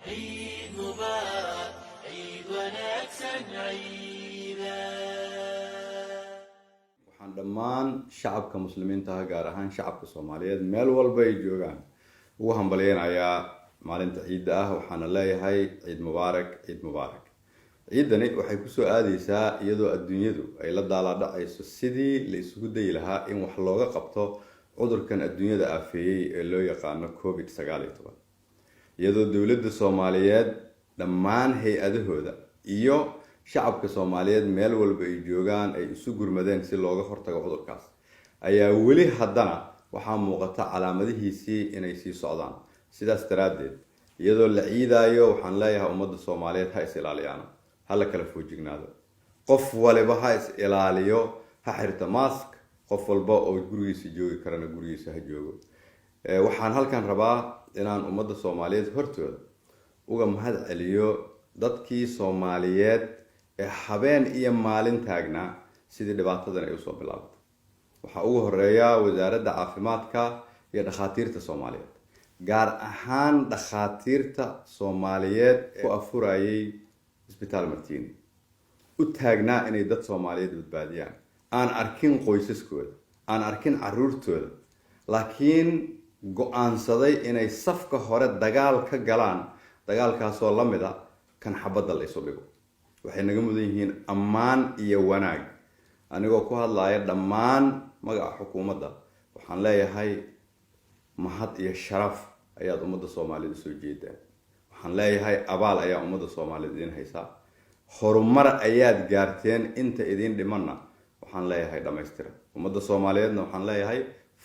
Ciid mubaarak, ciid wanaagsan, ciida. Waxaan dhammaan shacabka Muslimiinta ah, gaar ahaan shacabka Soomaaliyeed, meel walba ay joogaan, ugu hambalyeynayaa maalinta ciidda ah. Waxaana leeyahay ciid mubaarak, ciid mubaarak. Ciiddani waxay kusoo aadeysaa iyadoo adduunyadu ay la daalaadhacayso sidii la isugu dayi lahaa in wax looga qabto cudurkan adduunyada aafeeyey ee loo yaqaano COVID-19, iyadoo dowladda Soomaaliyeed dhammaan hay-adahooda iyo shacabka Soomaaliyeed meel walba ay joogaan ay isu gurmadeen si looga hortago cudurkaas, ayaa weli haddana waxaa muuqata calaamadihiisii inay sii socdaan. Sidaas daraaddeed, iyadoo la ciidaayo, waxaan leeyahay ummadda Soomaaliyeed ha is ilaaliyaano, ha la kala foojignaado, qof waliba ha is ilaaliyo, ha xirta mask, qof walba oo gurigiisa joogi karana gurigiisa ha joogo. Waxaan halkan rabaa inaan ummadda Soomaaliyeed hortooda uga mahad celiyo dadkii Soomaaliyeed ee habeen iyo maalin taagnaa sidii dhibaatadan ay usoo bilaabatay. Waxaa ugu horeeya Wasaaradda Caafimaadka iyo dhakhaatiirta Soomaaliyeed, gaar ahaan dhakhaatiirta Soomaaliyeed ku afurayay Isbitaal Martini, u taagnaa inay dad Soomaaliyeed badbaadiyaan, aan arkin qoysaskooda, aan arkin caruurtooda, laakiin go-aansaday inay safka hore dagaal ka galaan, dagaalkaasoo la mid a kan xabadda la isu dhigo. Waxay naga mudan yihiin ammaan iyo wanaag. Anigoo ku hadlaya dhammaan magaca xukuumadda, waxaan leeyahay mahad iyo sharaf ayaad ummadda Soomaaliyeed usoo jeedaan. Waxaan leeyahay abaal ayaa ummadda Soomaaliyeed idiin haysaa. Horumar ayaad gaarteen, inta idiin dhimanna waxaan leeyahay dhammaystira. Ummadda Soomaaliyeedna waxaan leeyahay,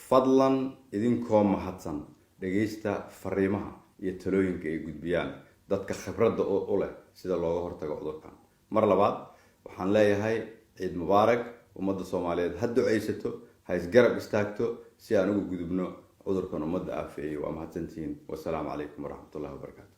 fadlan idinkoo mahadsan dhegaysta fariimaha iyo talooyinka ay gudbiyaan dadka khibradda u leh sida looga hortago cudurkan. Mar labaad waxaan leeyahay ciid mubaarak. Ummadda Soomaaliyeed ha ducaysato, ha isgarab istaagto si aan uga gudubno cudurkan ummadda aafeeyey. Waa mahadsantihiin. Wasalaamu calaykum waraxmatullahi wabarakaatu.